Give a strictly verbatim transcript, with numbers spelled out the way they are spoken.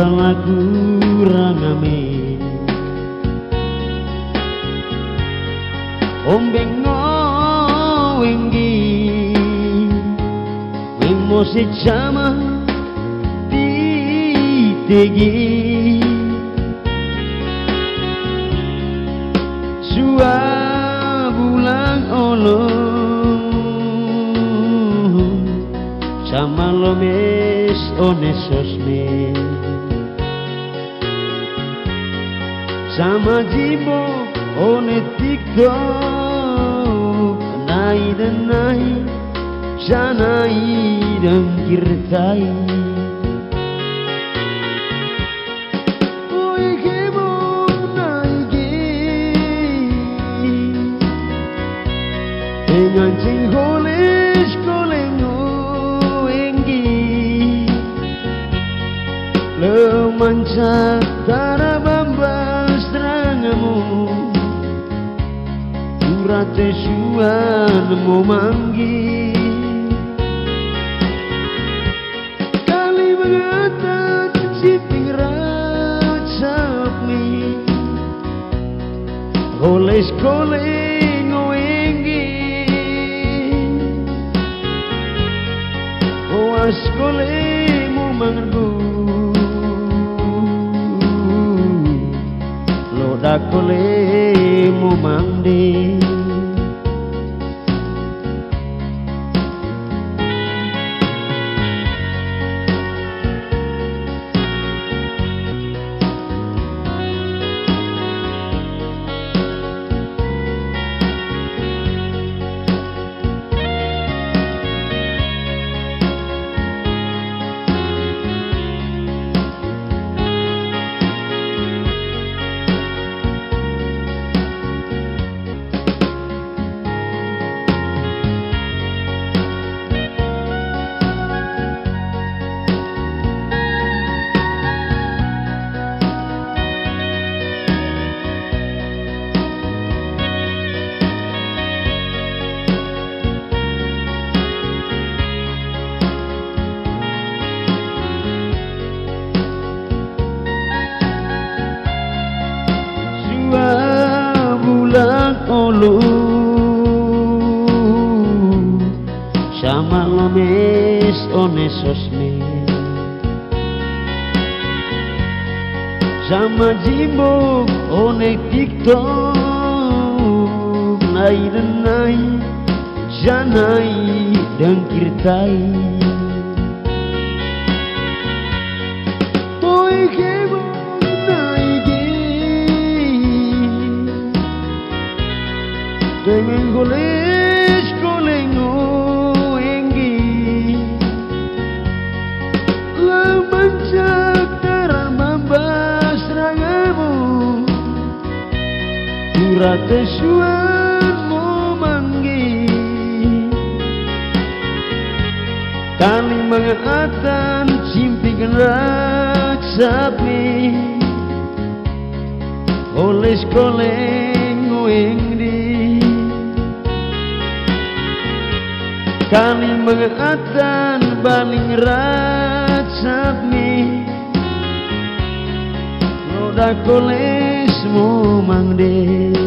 Lagu rangame. Ombeng ngo wenggi. Weng mo se cama titegi. Sua bulang olo. Sama lomes one sosmed. Sama jimbo one TikTok. Nai dan nai, sanai dan kirtai. Oi, kebon naigi. Dengan cing holes koleng o enggi. Lemanca tara bambas rangamu. Urate suan mo manggi. Kali mangatan siping racapmi. Holes kole ngo enggi. Hoas kole mo mangergu. Lodak kole mo mangde. Sua bulang olo, sama lomes one sosmed. Sama jimbo one TikTok. Nai dan nai, janai dan kirtai. Toi kebon naigi. Dengan holes koleng o enggi. Lemanca tara bambas rangamu. Urate suan mo manggi. Kali mangatan simping racapmi. Holes koleng o enggi. Kali mangatan baling racapmi. Lodak holes mo mangde.